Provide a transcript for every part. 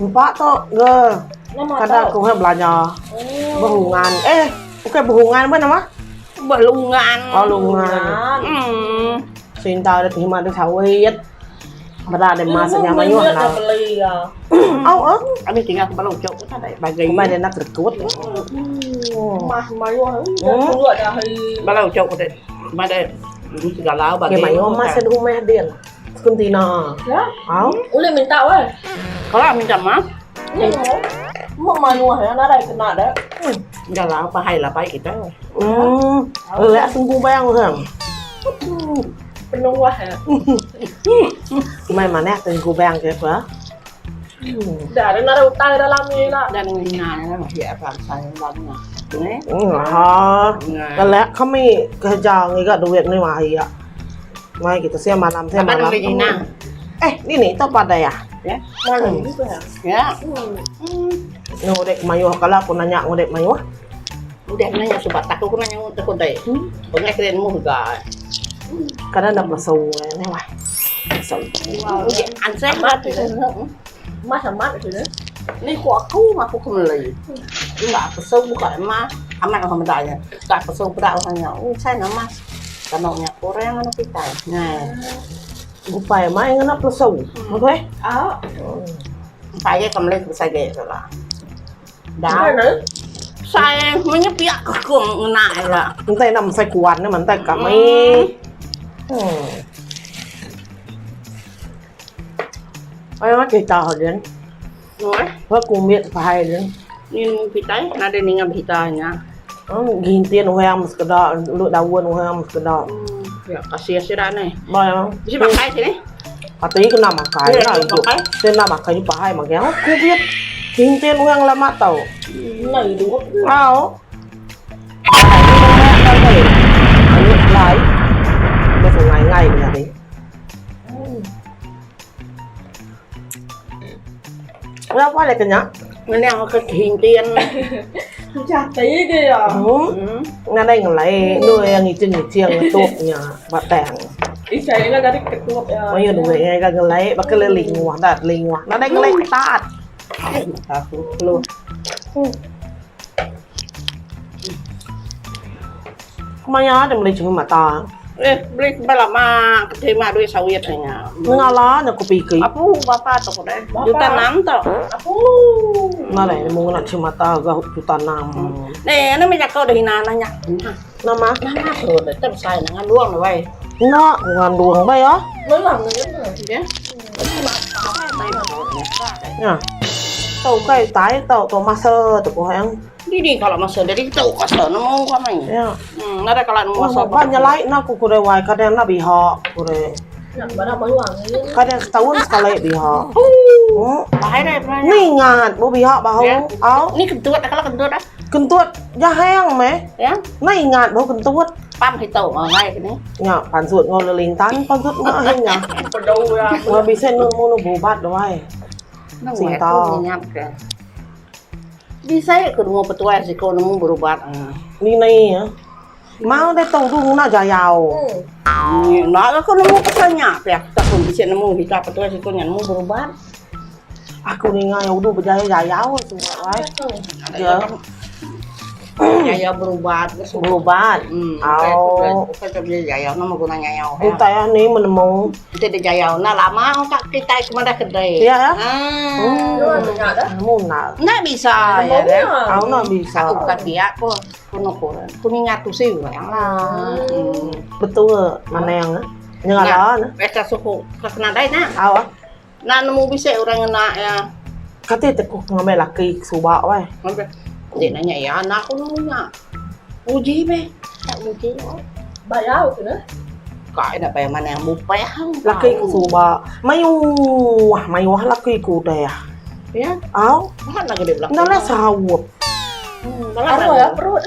Empa tu ge kada ku he belanja behungan eh bukai behungan bah nama? Belungan. Oh lungan. Hmm. Sinta deh terima deh sawit. Beda deh mas nya mayuh lah. Au ah. Kami tinggal ke Balau Cok tak ada bagi. Kumai dia nak rekut. Mas mayuh dah dah. Balau Cok deh. Mai segala bagi. Okay, mayuh mas di rumah dia. Sekuntina. Ya. Au. Ulih minta weh. Kalau minta mah. Ni Mak mayuh ya nadai kena dah. Galau pahai lah baik kita. Hmm. Lek sungguh bayang orang. Penuh wah ya. Kumai mana tengku bayang ke apa? Dah ada nadai utai dalam ni lah. Dan ngina lah ya apa saya bang. Ni. Ha. Lek kami kerja ngiga duit ni mah ya. Mai kita siap malam siap Apa malam. nak beli nang? Eh, ni ni tu pada ya. Ya. Mana ni tu ya? Ya. Ngudek mayuh kalau aku nanya ngudek mayuh. Udah nanya sebab takut aku nanya takut deh. Pengai keren mu juga. Karena dah masuk ni wah. Masuk. Udah anseh mati. Mas amat tu ni. Ni ku aku aku kembali. Enggak pesau buka emas. Amat orang bedanya. Enggak pesau bedak orangnya. Oh, saya nama mas. Kanoknya kurang anak kita. Nah, Upaya mai ngena pesau. Betul eh? Ah. saya kembali ke saya lah. Dah. Mana? Saya menyepiak ke kung naik lah. Entah nak saya kuat ni mantai kami. Hmm. Ayo kita hodin. Oi, Hơ cùng miệng phải đến. ni nemu kita, nada ninga bitanya. Gintian orang sekedar lu daun orang sekedar. Ya, kasih sirah ni. Boleh. Bisa pakai sini. Pati kena makan Ya, lah itu. makan. Saya nak makan ni pahai makan. Aku biết. Gintian orang lama tau. Này đúng không? Au. Anh lại. Bây giờ ngày ngày là đi. Berapa lagi kena? Ini yang ke gintian. Chả tí kìa. Ừ. Nga đây ngelai nuôi yang ngicing ngicing ngetuknya batang. Isai lah tadi ketup ya. Mayu duit yang gak ngelai bakal leling wah dat ling wah. Nada ngelai ketat. Aku lu. Maya ada beli cuma mata. Eh, beli lama terima duit sawit hanya. Ngala nak kopi ke. Apa bapa tu deh? Bapa. Juta enam tu. Aku. Nada ini mau nak cuma mata gak juta enam. Nih, ini minyak kau dari nanya. Nama? Nama tu, tetap saya dengan luang weh. Nak ngan duang bay ah. Mới làm người đó. Ya. Ya. Tau kai tai tau tau masa tu ko yang. Ini kalau masa dari tu kau nemu kau main. Ya. Hmm, nada kalau nemu masa. Banyak lain nak ku kure wai kadang nak biha kure. Nak barang mới làm người. Kadang setahun sekali biha. Hmm. Bahaya deh. Ni ngat bu biha bahu. Au. Ini kentut, kalau kentut ah. Kentut ya hang meh. Ya. Ni ngat bu kentut. Pam hitung ngai kini. Nya pansut ngol lelintan pansut ngah hang nya. Pedau ya. Ngah bisa nu mu nu bubat doai. Sinta. Bisa ya ke rumah petua si kau nemu berobat. Ni ni ya. Mau deh tau du nak jayau. Nak aku nemu petuanya, ya tak pun bisa nemu kita petua si kau nemu berobat. Aku ni ngai udu berjaya jayau semua wai. Ya. Jaya berobat. Berobat. Hmm. Au. Kita jaya nama gunanya jaya. Entah ni menemu. Kita ada jaya. Nah lama tak kita kemana kedai. Ya ya. Hmm. Nemu nak. Nggak bisa ya. Au nak bisa. Aku bukan dia aku kuno kuno kuning ngatu sih yang lah. Betul mana yang nyala. Eh suhu kena dai nak. Au ah. Nak nemu bisa orang nak ya. Kata tekuk ngambil laki subak wai. Dia nanya ya anak aku nanya. Uji be. Tak uji. Bayar tu ne? Kau nak bayar mana yang bupeh hang. Laki ku subak. Mayu wah mayu wah laki ku dah ya. Ya. Au. Mana gede belakang. Nala sawup. Apa ya perut?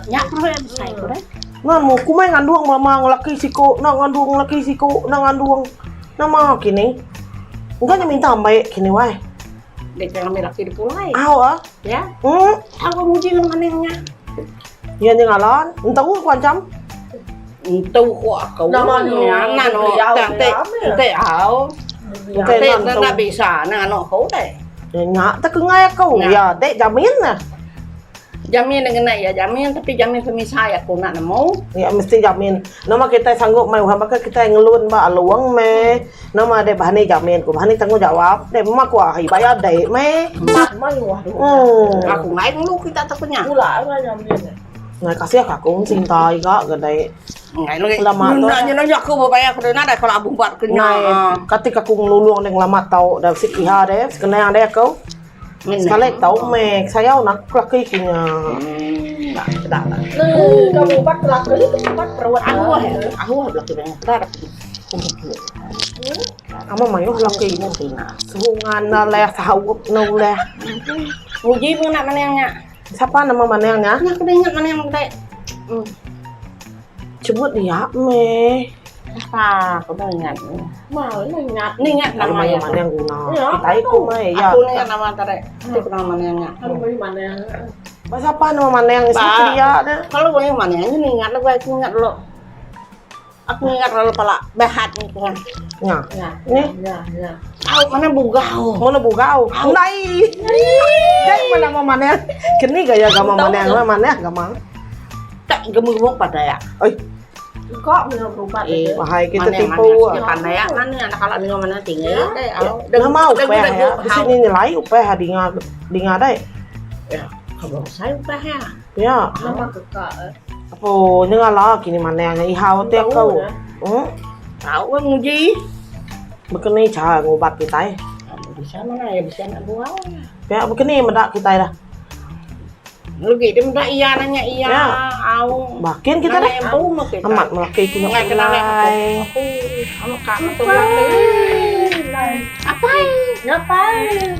Nyak perut yang besar itu deh. Nan mu kumai nganduang mama ngelaki siko, nak nganduang laki siko, nak nganduang. Nama kini. Enggak minta baik kini wai. Dia jangan ambil laki di pulai. Au ah. Ya. Hmm. Aku muji dengan manengnya. Ya ni ngalan. Entah ku macam. Entah ku aku. Nama ni. Nama no. Tante tante au. Tante nak bisa nak anak kau deh. Nya tak kengai aku. Ya, dek jamin lah. Jamin dengan ya jamin tapi jamin pemisai aku nak nemu. Ya mesti jamin. Nama kita sanggup mai orang baka kita ngelun ba aluang me. Nama dek bahani jamin ku bahani tanggungjawab. Dek memang ku ahi bayar dek me. Mai wah. Aku ngai ngulu kita takutnya. Pula ngai jamin. Ngai kasih aku cinta iga ga dek. Ngai lagi. Lama tu. Nanya nanya aku bayar aku dah ada kalau abu buat kena. Ngai ketika aku ngelulung dek lama tau dah sikiha dek sekenang dek aku. Sekali tau meh sayau nak laki kinya. Tak tak. Kamu buat laki buat perawat. Aku ah aku ah laki banyak tak. Ama mayuh laki Sehungan na leh sahaup na leh. Muji pun nak manangnya. Siapa nama manangnya? Aku dah ingat manang dek. Sebut dia meh. Apa? Aku dah ingat. Mau ingat. Ni ingat nama nama yang mana yang guna. Kita ikut meh ya. Aku ni ingat nama tarik. Itu nama manangnya. Kalau bagi mana? Pasal apa nama manang? Siapa dia dah? Kalau bagi manangnya ni ingat lah, aku ingat dulu. Aku ingat lalu pala behat ni kan. Ya. Ya. Ni. Ya, ya. Au mana bugau. Mana bugau? Nai. Dai mana nama manang? Kini gaya gama manang, mana manang gama. Tak gemuk-gemuk pada ya. Oi. Kok punya berubat Eh, Wahai kita tipu. Pandai ya, mana anak kalau ni mana tinggi. Dah mau upah ya. Di sini nilai upah dinga dinga dai. Ya, kalau saya upah ya. Ya. Nama kakak. Apa dengar lah kini mana yang ihau te kau. Tahu kan nguji. Begini cara ngubat kita. Bisa mana ya bisa nak buang. Ya begini mendak kita dah. Lagi dia minta iya nanya iya. Ya. Au. Makin kita dah. Amat melaki ku nak kenal aku. Aku kamu tu Apa? Ngapain?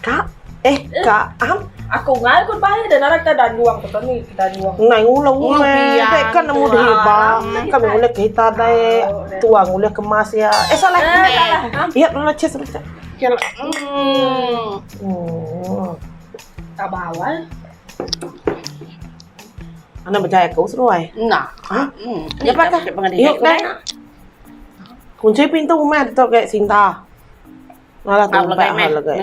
Kak, eh kak am. Aku ngai kun pai dan anak kita dan juang tu ni kita juang. Ngai ngulang meh. Dek kan nemu di ba. Kami ngulek kita dai tuang ngulek kemas ya. Eh salah. Salah. Ya, lo ces lo. Tak bawal. Anda percaya kau seruai? Nah. Hah? Ya pak. Yuk deh. Kunci pintu meh tu kayak Sinta. Malah tu legai meh. Legai.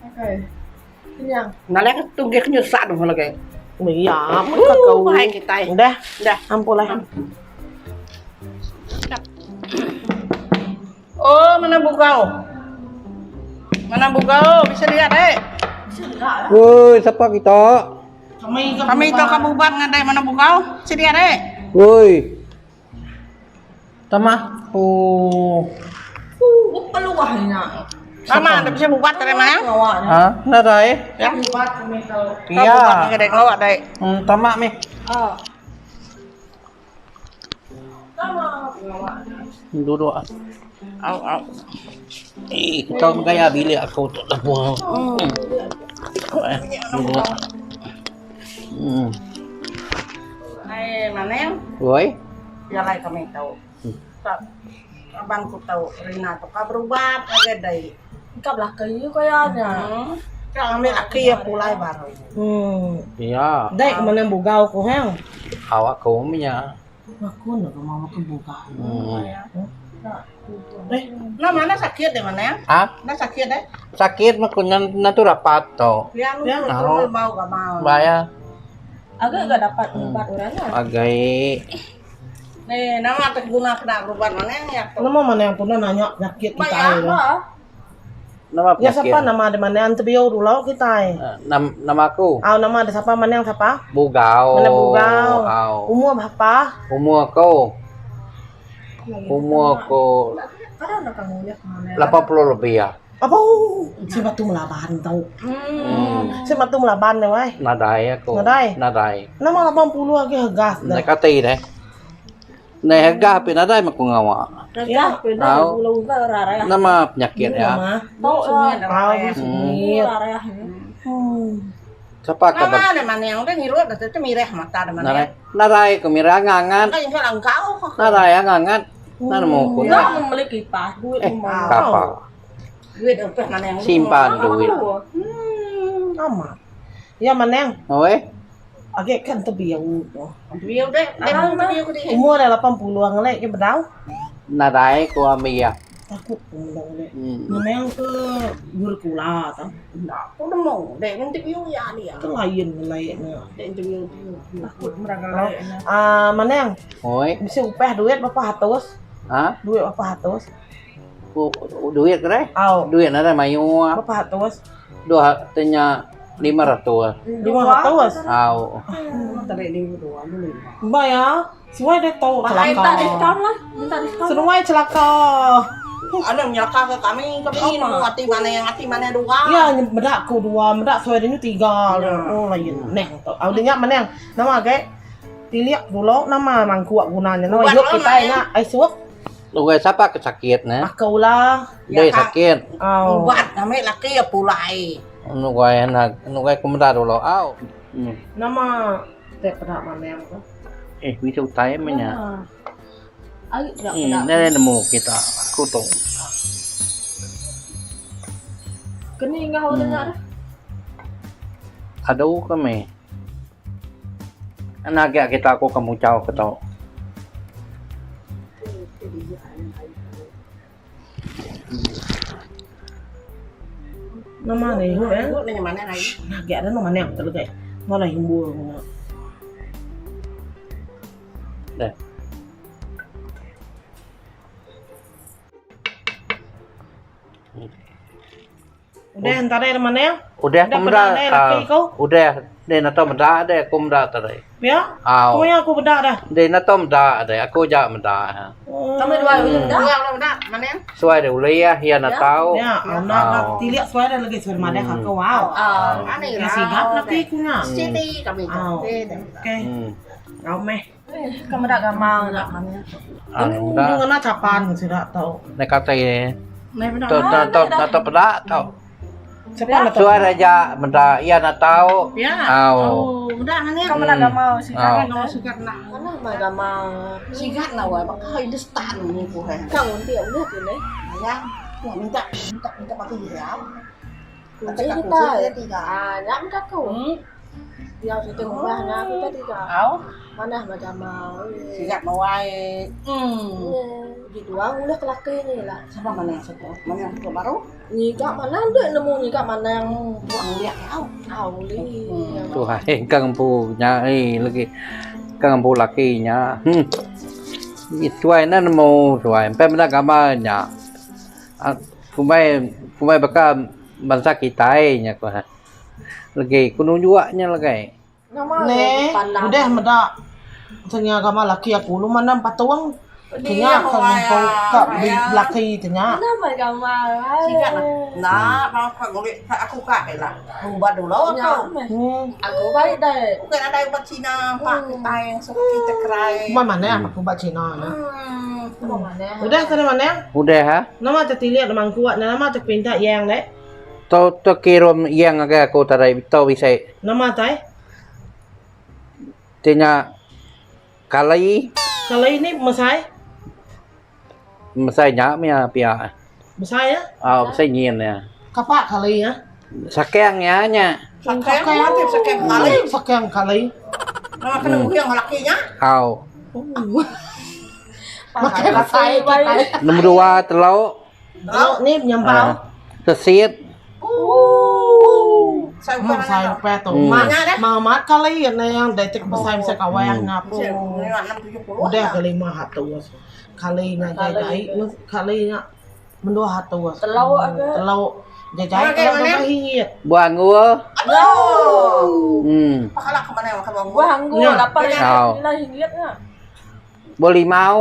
Okey. Kenyang. Nah, lek tunggu kenyusak dong legai. Iya, mereka kau. Baik kita. Dah. Dah. Ampun lah. Oh, mana bugau? Mana bugau? Bisa lihat eh. Bisa lihat. Woi, siapa kita? Kami itu kamu buat ngadai mana bugau? Bisa lihat eh. Woi. Tama. Oh. Peluahnya. Sama, ada bisa buat dari mana? Hah? Nadai? Ya. Buat kami tahu. Iya. Buat ngadai ngelawak dai. Tama meh. Ah. Tama ngelawak. Duduk. Au au. Eh, kau gaya bilik aku tak tahu. Duduk. Eh, mana yang? Woi. Ya lai kami tahu. Abang ku tahu Rina tu kau berubat ngadai. Kau belakang you kayaknya. Kau ambil laki ya pulai baru. Iya. Dek mana bugau ku hang? Awak kau punya. Aku nak mau makan bugau. Eh, nah mana sakit deh mana ya? Hah? Nah sakit deh. Sakit mah ku nanti rapat toh. Ya, lu mau gak mau. Bayar. Agak gak dapat ubat orangnya. Agak. Nih, nama terguna kena berubat mana ya? Nama mana yang pernah nanya penyakit kita ya? Nama Ya siapa nama ada mana yang terbiau dulu kita? Nama aku. Ah, nama ada siapa mana yang siapa? Bugau. Mana Bugau. Umur berapa? Umur aku. Umur aku. 80 lebih ya. Apa? Siapa tu melaban tau? Siapa tu melaban deh, wai? Nadai aku. Nadai. Nadai. Nama 80 lagi hegas dah. Naik kati deh. Naik harga api nadai maku ngawa. Harga api nadai. Nama penyakit ya. Tahu Tahu. Siapa kabar? Nama ada mana yang udah ngiru ada tu mireh mata ada mana. Nadai. Nadai ku mireh ngangan. Kan yang salah engkau. Nadai ngangan. Nana mau ku. Nak membeli kipas duit rumah. Kapal. Duit apa mana yang Simpan duit. Amat. Ya mana yang? Oi. Agak kan terbiau. Terbiau deh. Umur Umur dah 80 ngelek ke bedau. Nadai ku ambil ya. Takut ku meda ulih. Memang ke gurukula tau. Enda ku nemu. Dek interview iya dia. Ke lain ngelai nya. Dek interview dia. Takut meda ngelai nya. Ah manang. Oi. Bisi upah duit berapa ratus? Ha? Duit berapa ratus? Duit ke deh? Au. Duit nadai mayuh. Berapa ratus? Dua tanya 500. 500? Au. Ba ya. Suai deh tau celaka. Minta diskaun lah. Minta diskaun. Seduai celaka. Ada menyelaka ke kami, kami nemu ati mana yang ati mana dua. Ya, meda aku dua, meda suai dia tiga. Oh, lain neng tu. Au dia meneng. Nama age tilik dulu nama mangkuk gunanya. Nama hidup kita nya ai suak. Ugai sapa ke sakit ne? Aku lah. Dei sakit. Au. Ubat kami laki ya pulai. Nugai nugai ku meda dulu au. Nama Te peda manang tu. Eh bisi utai meh nya. Agi peda peda. Nadai nemu kita aku tu. Keni enggau hmm. nya dah. Adu ke meh. Anak agi kita aku ke muchau ke tu. Nama ni hu eh. Nah, gak ada nama ni betul ke? Mana himbu nama. Dah. Udah entara ira mana? Udah aku meda. Udah deh nata meda deh aku meda tadi. Ya? Au. Ku ya aku meda dah. Deh nata meda deh aku ja meda. Kami dua ulih meda. Dua ulih meda mana? Suai deh ulih ya, ya natau. Ya, anak tilik suai dah lagi suai madah aku wow. Ah, Ya sigap lagi ku nya. Siti kami. Okey. Au meh. Ka meda gamal nya mana. Ah, meda. Ngena capan sida tau. Nek kata ye. Tu tu tu peda tau. Siapa Suai raja meda iya nak tau. Ya. Au. Oh, meda ngani. Ka meda gamal sigat. Gamal sigat nak. Mana mah gamal. Sigat lah wah, baka Hindustan ni ku hai. Ka ngunti ulih tu neh. Ya. Wah, minta minta minta bagi ya. Kunci kita. Ah, nya meh aku. Diau siti ngubah nya kita tiga. Au. Manah meh gamal. Sigat mawai. Hmm. Uji dua ngulih ke laki ni lah. Sapa mana yang suka? Mana yang suka baru? Ngiga mana enda nemu ngiga manang. Buang ngulih au. Au ngulih. Tuai kang empu nya ai legi kang empu laki nya. Hmm. Tuai enda nemu tuai empai meda gambar nya. Kumbai kumbai baka bansa kitai nya ku. Legi ku nunjuk nya legai. Ne, udah meda senya gamal laki aku lu manam patung kenya ka ngumpul ka laki te nya. Nama gamal. Sigat lah. Enda ka ngulik ka aku ka ila. Ubat dulu aku. Aku baik deh. Bukan nadai ubat Cina pak kitai suka kita kerai. Ubat manah aku ubat Cina nya. Udah tadi manah? Udah ha. Nama te tilik mangkuk nama te pinta yang deh. Tu tu kirum iya ngagai aku tadai tu bisi. Nama tai? Ti nya kali. Kali ni mesai? Mesai nya mih pia. Besai ya? Oh, besai nyin ya. Kapa kali ya? Sakeng ya nya. Sakeng mati sakeng kali. Sakeng kali. Nama kena uyang laki nya. Au. Makai besai kitai. Nombor dua teluk. Teluk ni penyampau. Sesit. Ooh. Meh sai upai tu. Mak kali ne yang dai tik besai besai kawah ngapu. Udah ke 500. Kali nya jai jai kali nya mendua ratus. Teluk age. Teluk jai jai teluk berapa ringgit. Buah anggur. Hmm. Buah anggur lapan ringgit nya. Buah limau.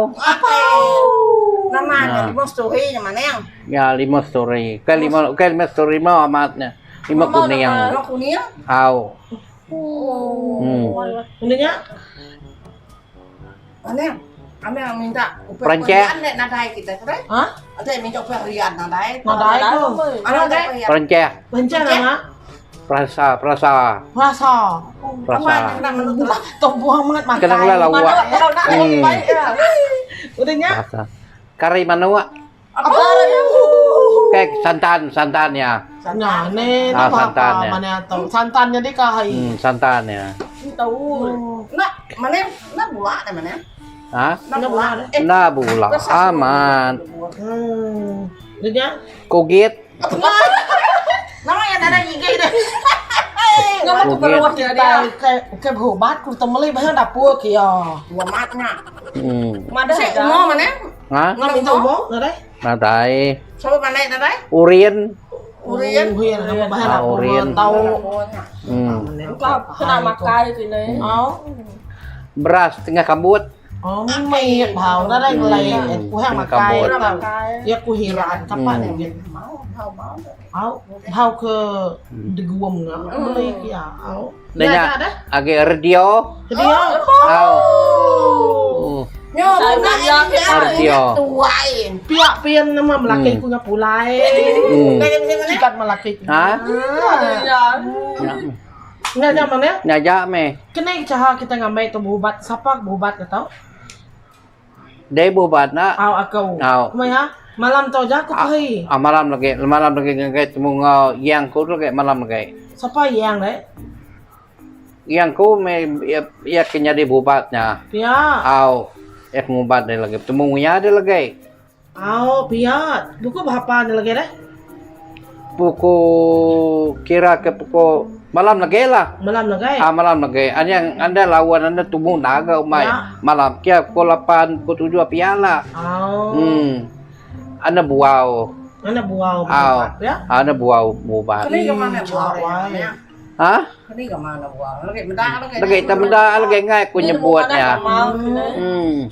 Nama nya lima story nya manang. Ya lima story. Bukan lima bukan lima story limau amat nya. Lima kuning. Lima kuning. Au. Oh. Udah nya. Manang. Amang minta upah Perencah. rian nadai kita kere. Ha? Ada minta upah rian nadai. Nadai ko. Nadai. Perencah. Perencah nama? Perasa, perasa. Perasa. Perasa. Tumbuh amat makai. Kena ngela lawa. Hmm. Udah nya. Perasa. Kari manuk. Apa? Ke santan, santan ya. Nah, ne, Ah, apa santan ya. mana tau. Santan jadi kahai. Santan ya. Tahu. Nak mana? Nak buat mana? Ha? Nak buat. Eh, Enda bula amat. Hmm. Dia Kugit. Nama yang ada gigi deh. Nama tu Kugit. dia dia. Ke ke berubat ku temeli bah dapur ke ya. Gua matnya. Madah Sik dah. umur mana? Ha? Ngam itu umur nadai. Nadai. Siapa pandai nadai? Urin. Urian. Urian nama bah Ah, dapur urian. tau. Kau kena makai tu ni. Oh. Beras tengah kambut. Oh, mi bau nadai ngelai ku hang makai. Kena makai. Ya ku hiran kapan ni. Mau, mau, mau. Au, bau ke deguam na. Beli ya. Au. Nanya agi radio. Jadi ya. Au. Nyo, budak ini Radio. tuai. Pihak pian nama melaki ku ngapulai. Sikat melaki. Ha? Ya. Nggak zaman ya. Nyaja me. Kena cara kita ngambil tu berubat siapa berubat ke tau? Dai bubat na. Au aku. Au. Kumaya malam tu aja aku pergi. Ah, malam lagi, malam lagi ngagai temu ngau yang ku lagi malam lagi. Siapa yang deh? Yang ku me ya, ya kenya di bubatnya. Pihak. Au. Ya ngubat dia lagi. Temu ya dia lagi. Au pihak. Buku berapa ni lagi deh? Pukul kira ke pukul malam lagi lah. Malam lagi. Ah malam lagi. Anda yang anda lawan anda tunggu naga umai. Ya. Malam kira pukul 8, pukul 7 piala. Au. Anda buau. Mana buau Au. berubat ya? Anda buau bubat. Kini ke mana buat? Cawai. Ha? Kini ke mana buat? Lagi mendak lagi. Lagi tak benda lagi ngai ku nyebutnya.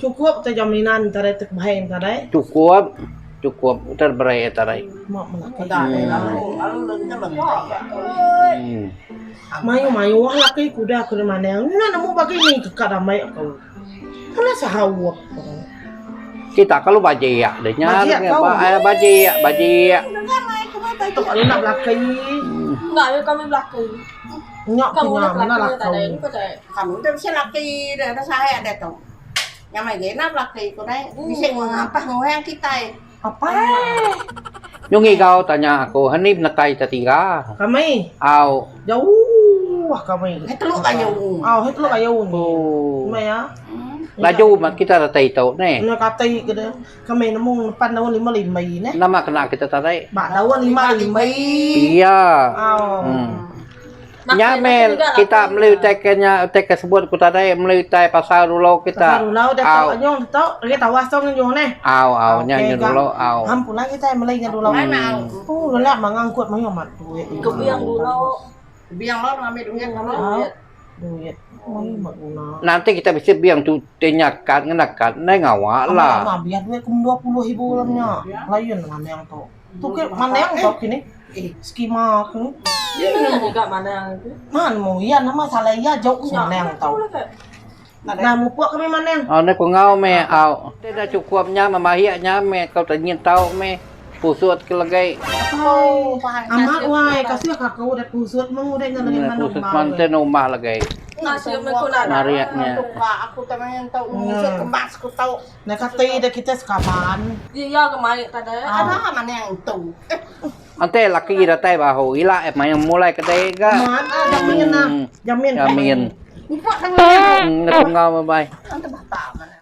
Cukup tak jaminan tarai tek bahin tarai. Cukup. Cukup terberai tarai. Mak melaki. Mendak lalu lalu lengnya lengnya. Mayu mayu wah laki kuda aku di mana? Nah nemu bagi ni kekat ramai aku. Kalau sahawak. Kita kalau bajak deh nya. Bajak kau. Bajak, bajak. Tok kalau nak belaki. Enggak, ya kami belakang. Nyok Kamu punya nak mana belakang tak lakau. ada ini kau tak. Kamu tu bisa laki dah dah saya ada tu. Yang mai gena laki ko dai. Bisa ngapah ngoyang kita. Apa? Yung ikaw tanya aku, hanip na kay tatiga. Kami Aw. jauh wah kami. Hai teluk kayu. Aw, het lu kayu ni. Oh. Maya. Laju mat kita tatay tau ne. Nak kata ke dia. Kami nemu depan daun lima lima ni. Nama kena kita tatay. Bak daun lima lima. Iya. Aw. Nya mel kita melalui tekenya tek sebut ku tadai melalui tai pasar dulu kita. Pasar dulu dah Aw. tahu anyong tahu. Lagi tawas tong nyong ni. Aw aw nya Okey, nya dulu aw. Hampun lagi kita melai nya dulu. Oh, lelak mangangkut mayu mat duit. Kebiang dulu. Biang lo ngambil duit lo. Aw, Duit. Mayu mat guna. Nanti kita bisa biang tu tenya kat ngena kat nai ngawak lah. Lah. Biar duit kum 20 ribu lamnya. Lain mana yang tu. Tu ke mana yang tu kini? Skema aku. Dia juga mana yang itu. Man mau iya nama salah iya jauh mana yang tahu. Nah, mupuk kami mana yang? Oh, ni ku ngau me aw. Tidak cukupnya mamahiaknya me kau tanya tau me pusut ke legai. Oh, amat wai kasih kakak udah pusut mau udah nggak mana Pusut manten rumah legai. Nasi mereka nak. Mariaknya. Aku teman tahu musuh kemas aku tahu. Nah kata dah kita sekaban. Dia kemarin tak ada. Ada mana yang tu? Ante laki datai bahu ila eh main mulai kedai ga. Amat ah jamin nah. Jamin. Jamin. Buat tangan. Nak ngau bye. Ante bapak mana?